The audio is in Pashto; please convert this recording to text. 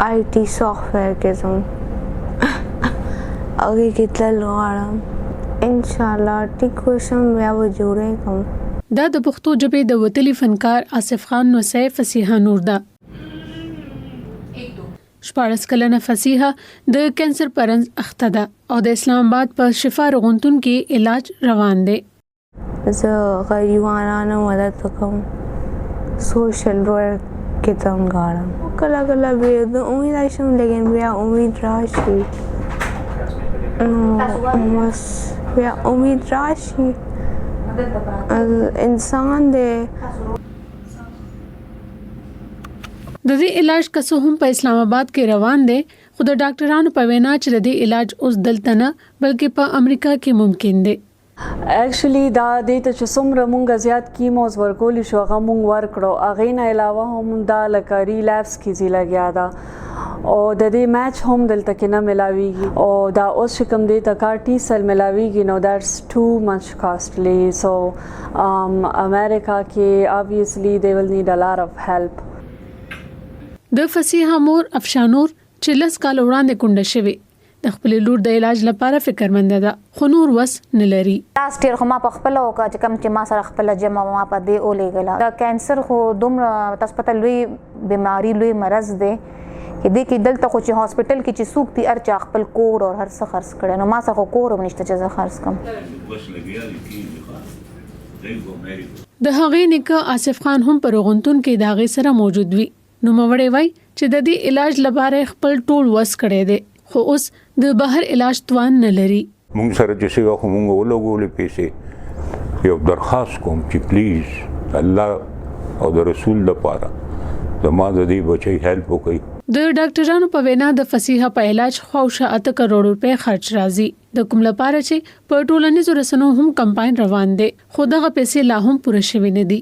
آی ټي سافټویر کې ځم، هغې کې تلل غواړم. انشاءالله ټیک وشم، بیا به جوړې کوم. دا د پښتو ژبې د وتلي فنکار آصف خان نوسۍ فصیحه نور ده. 16 کلنه فصیحه د کینسر په رنځ اخته ده او د اسلام آباد په شفا روغتون کې علاج روان دی. زه غریبانو مدد کوم، سوشل ورک کې تم غواړم. کله کله بیا د امید راشم، لیکن بیا امید راشي نو بس بیا امید راشي، انسان دی. د دې علاج که څه هم په اسلام آباد کې روان دی، خو د ډاکټرانو په وینا چې د دې علاج اوس دلته نه بلکې په امریکا کې ممکن دی. اکچولی دا دې ته چې څومره مونږ زیات کیموز ورکولی شو هغه مونږ ورکړو، هغې نه علاوه هم دا لکه ریلیپس کې ځي لګیا ده او د دې میچ هم دلته کې نه ملاویږي، او دا اوس چې کوم دې ته کار ټي سیل ملاویږي نو that's too much costly. So امریکا کې obviously they will need a lot of help. د فصیحه مور افشانور چې 10 کاله وړاندې کونډه شوې، د خپلې لور د علاج لپاره فکرمنده ده، خو نور وس نه لري. لاست ډیر خو ما په خپله وکړه، چې کوم چې ما سره خپله جمع ما په دې ولېږله. د کینسر خو دومره تاسو پته لوی بیماری، لوی مرض دی چې دې کې دلته خو چې هاسپټل کې چې څوک دي هر چا خپل کور او هر څه خرڅ کړی، نو ما سره خو کور هم نشته چې زه خرڅ کړم. د هغې نیکه آصف خان هم په روغتون کې د هغې سره موجود وي. نوموړی وایي چې د دې علاج لپاره خپل ټول وس کړی دی، خو اوس د بهر علاج توان نه لري. مونږ سره چې څه خو مونږ ولګولې پیسې. یو درخواست کوم چې پلیز الله او د رسول لپاره زما د دې بچی هیلپ وکړئ. د ډاکټرانو په وینا د فصیحه په علاج خواوشا 8 کروړ روپۍ خرچ راځي، د کوم لپاره چې په ټولنیزو رسنیو هم کمپاین روان دی، خو دغه پیسې لا هم پوره شوې نه دي.